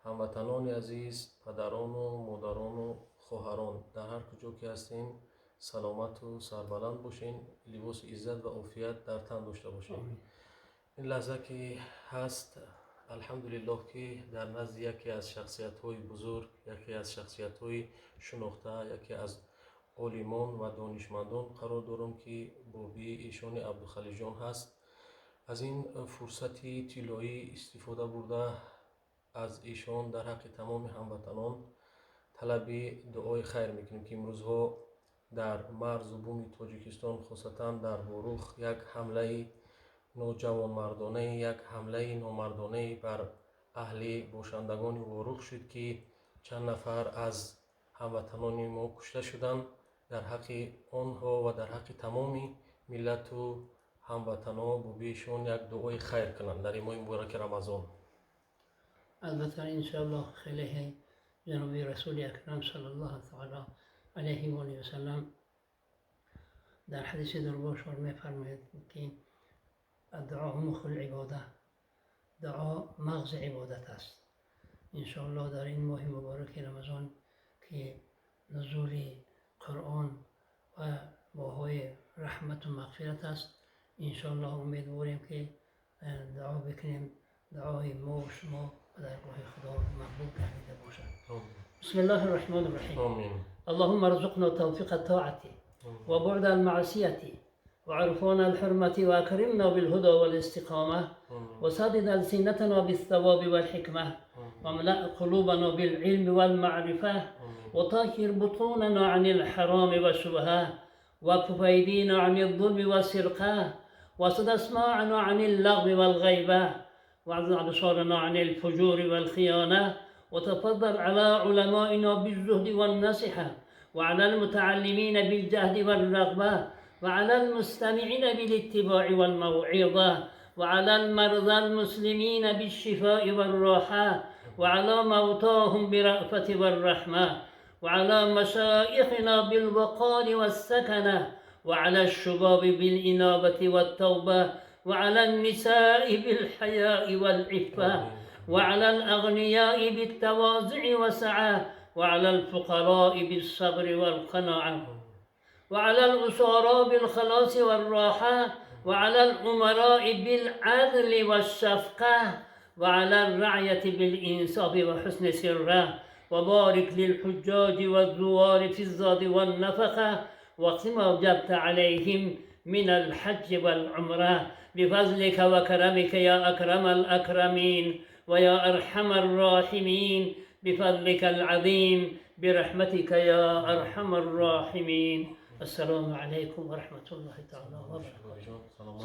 Ҳамватанони азиз, падарону модарону хоҳарон, дар ҳар куҷо ки ҳастем, саломату сарбаланд бошен, либоси иззат ва офият дар тан дошта бошед. Ин лаҳза ки ҳаст, алҳамдулиллоҳ, ки дар назди яке аз шахсиятҳои бузург, яке аз шахсиятҳои шинохта, яке аз олимон ва донишмандон қарор дорам, ки бобии эшони Абдухалилҷон ҳаст. Аз ин фурсати тиллоӣ истифода бурда, аз эшон дар ҳаққи тамоми ҳамватанон талаби дуои хайр мекунем, ки имрӯзҳо дар марзу буми Тоҷикистон, хусусан дар Ворух, як ҳамлаи ноҷавонмардонае, як ҳамлаи номардонае бар аҳли бошандагони Ворух шуд, ки чанд нафар аз ҳамватанони мо кушта шуданд. Дар ҳаққи онҳо ва дар ҳаққи тамоми миллату ҳамватанон бобиишон як дуои хайр кунанд дар ин моҳи мубораки Рамазон. Албатта, иншоаллоҳ, хеле ҷаноби Расули Акрам саллаллоҳу таала алайҳи ва олиҳи васаллам дар ҳадиси дурбошон мефармояд, ки الدعاء مخ العبادة, дуо мағзи ибодат аст. Иншоаллоҳ, дар ин моҳи мубораки Рамазон, ки нузули Қуръон ва моҳҳои раҳмату мағфират аст, иншоаллоҳ, умедворем, ки дуо бикунем, дуои мо шумо ба даргоҳи Худо мақбул гардида бошад. بسم الله الرحمن الرحيم. Омин. اللهم ارزقنا توفيق الطاعة وبعد المعصية وعرفان الحرمة، وأكرمنا بالهدى والاستقامة، وسدد ألسنتنا بالثواب والحكمة، واملأ قلوبنا بالعلم والمعرفة، وطهر بطوننا عن الحرام والشبهة، واكف أيدينا عن الظلم والسرقة، وسد أسماعنا عن اللغو والغيبة، واعز أبصارنا عن الفجور والخيانة، وتفضل على علمائنا بالزهد والنصيحة، وعلى المتعلمين بالجهد والرغبة، وعلى المستمعين بالاتباع والموعظة، وعلى المرضى المسلمين بالشفاء والراحة، وعلى موتاهم برأفة والرحمة، وعلى مشايخنا بالوقار والسكنة، وعلى الشباب بالإنابة والتوبة، وعلى النساء بالحياء والعفة، وعلى الأغنياء بالتواضع والسعة، وعلى الفقراء بالصبر والقناعة، وعلى الأسارى بالخلاص والراحة، وعلى الأمراء بالعدل والشفقة، وعلى الرعية بالإنصاف وحسن سره، وبارك للحجاج والزوار في الزاد والنفقة، واقض ما أوجبت عليهم من الحج والعمرة بفضلك وكرمك يا أكرم الأكرمين ويا أرحم الراحمين، بفضلك العظيم، برحمتك يا أرحم الراحمين. السلام عليكم ورحمة الله تعالى وبركاته. Саломат.